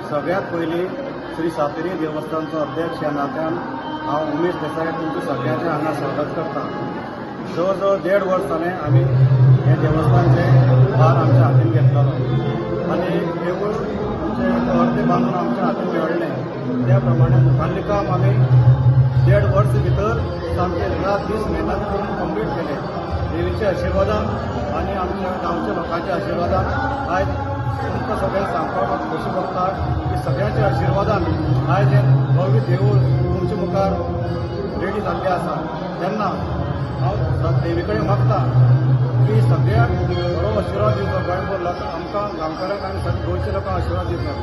सगळ्यात पयलीं श्री सातेरी देवस्थानचो अध्यक्ष ह्या नात्यान हांव उमेश देसाय तुमचें सगळ्यांचें हांगा स्वागत करता. जवळ जवळ देड वर्स जालें आमी हें देवस्थानचें भार आमच्या हातीन घेतलेलो आनी देवूळ आमचें अर्दें बांदून आमच्या हातीन मेळ्ळें. त्या प्रमाणे मुखारलें काम आमी देड वर्स भितर सामकें रात दीस मेहनत करून कंप्लीट केलें. देवीच्या आशिर्वादान आनी आमच्या गांवच्या लोकांच्या आशिर्वादान आयज तुमकां सगळ्यांक सांगपाक म्हाका खोशी भोगता की सगळ्यांच्या आशिर्वादान आयज हें भव्य देवूळ तुमच्या मुखार रेडी जाल्लें आसा. तेन्ना हांव देवी कडेन मागता की सगळ्यांक बरो आशिर्वाद दिवचो, गोंयभर लोकांक, आमकां गांवकारांक आनी सगळ्या गोंयच्या लोकांक आशिर्वाद दिवचो.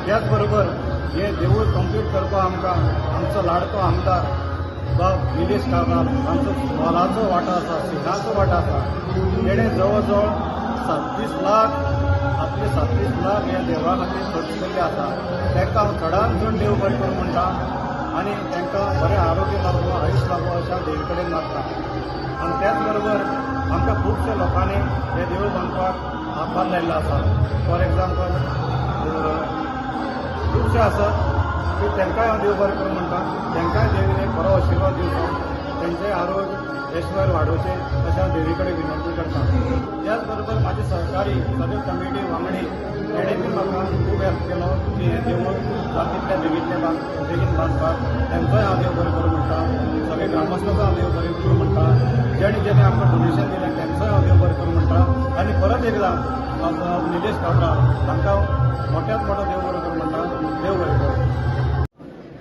त्याच बरोबर हें देवूळ कंप्लीट करपाक आमकां आमचो लाडको आमदार बाब निलेश काब्राल हांचो मोलाचो वांटो आसा, सिंगाचो वांटो आसा. तेणें जवळ जवळ 37 लाख, आपले 37 लाख ह्या देवळा खातीर खर्च केल्ले आसा. तांकां हांव चडान चड देव बरें करूं म्हणटा आनी तांकां बरें आरोग्य लाभूं, आयुश्य लाभूं अशें हांव देवी कडेन मागता. आनी त्याच बरोबर आमकां खुबशे लोकांनी हें देवूळ बांदपाक हातभार लायिल्लो आसा. फॉर एग्जाम्पल, खुबशे आसात की तांकांय हांव देव बरें करूं म्हणटा. तांकांय देवीन एक बरो आशिर्वाद दिवचो, तेंचें आरोग्य ऐश्वर्य वाडोवचें अशें हांव देवी कडेन विनंती करता. त्याच बरोबर म्हाजे सहकारी सगळे कमिटी वांगडी तेणे बी म्हाका खूब हेल्प केलो की हें देवूळ जाता तितल्या बेगींतल्या बेगीन बांदपाक. तेंचोय हांव देव बरें करूं म्हणटा. सगळे ग्रामस्थाचो हांव देव बरें करूं म्हणटा. जेणे जेणे आमकां डोनेशन दिलें तेंचोय हांव देव बरें करूं म्हणटा. आनी परत एकदां निलेश काब्राल तांकां मोठ्यात मोठो देव बरें करूं म्हणटा. देव बरें करूं.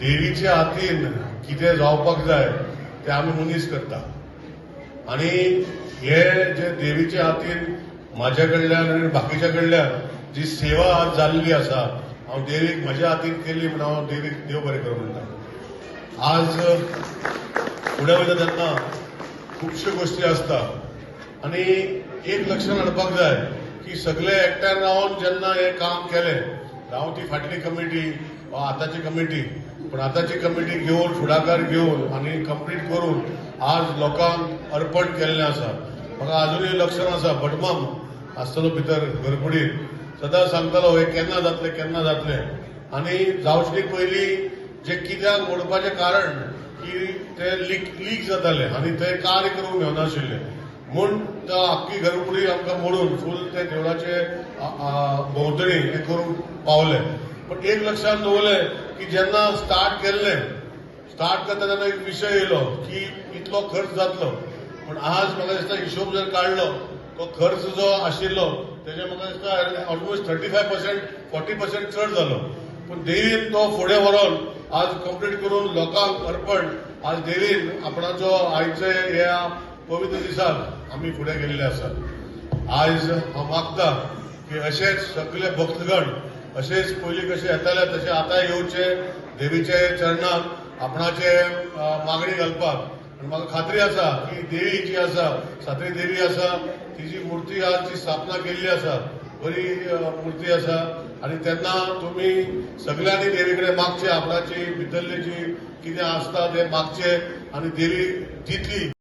देवीच्या हातीन कितें जावपाक जाय तें आमी मनीस करता आनी हे जे देवीच्या हातीन म्हाज्या कडल्यान आनी बाकीच्या कडल्यान जी सेवा आज जाल्ली आसा, हांव देवीक म्हज्या हातीन केली म्हूण हांव देवीक देव बरें करूं म्हणटा. आज फुडें वयता तेन्ना खुबश्यो गोश्टी आसता आनी एक लक्षात हाडपाक जाय की सगळे एकठांय रावन जेन्ना हें काम केलें, जावं ती फाटली कमिटी वा आतांची कमिटी, पूण आतांची कमिटी घेवन फुडाकार घेवन आनी कंप्लीट करून आज लोकांक अर्पण केल्लें आसा. म्हाका अजुनूय लक्षात आसा, भटमाम आसतलो भितर घरकुडीन, सदां सांगतालो, हें केन्ना जातलें, केन्ना जातलें? आनी जावचे पयलीं जे कित्याक मोडपाचें कारण की ते लीक लीक जाताले आनी ते कार्य करूंक मेळनाशिल्ले म्हूण तो आख्खी घरपुडी आमकां मोडून फूल ते देवळाचे भोंवतणी हें करूंक पावले. पण एक लक्षात दवरलें की जेन्ना स्टार्ट केल्लें, स्टार्ट करता तेन्ना एक विशय येयलो की इतलो खर्च जातलो. पण आज म्हाका दिसता हिशोब जर काडलो, तो खर्च जो आशिल्लो तेजे म्हाका दिसता ऑलमोस्ट 35%, 40% चड जालो. पूण देवीन तो फुडें व्हरोन आज कंप्लीट करून लोकांक अर्पण आज देवीन आपणाचो आयचे ह्या पवित्र दिसाक आमी फुडें गेल्ले आसात. आयज हांव मागता की अशेच सगळे भक्तगण अशेच पयलीं कशे येताले तशे आतां येवचे देवीचे चरणाक आपणाचे मागणी घालपाक. आनी म्हाका खात्री आसा की देवी जी आसा, सातेरी देवी आसा, तिजी मूर्ती आज जी स्थापना केल्ली आसा, बरी मूर्ती आसा. आनी तेन्ना तुमी सगल्यांनी देवी कडेन मागचे, आपणाची भितरली जी कितें आसता तें मागचे आनी देवी दितली.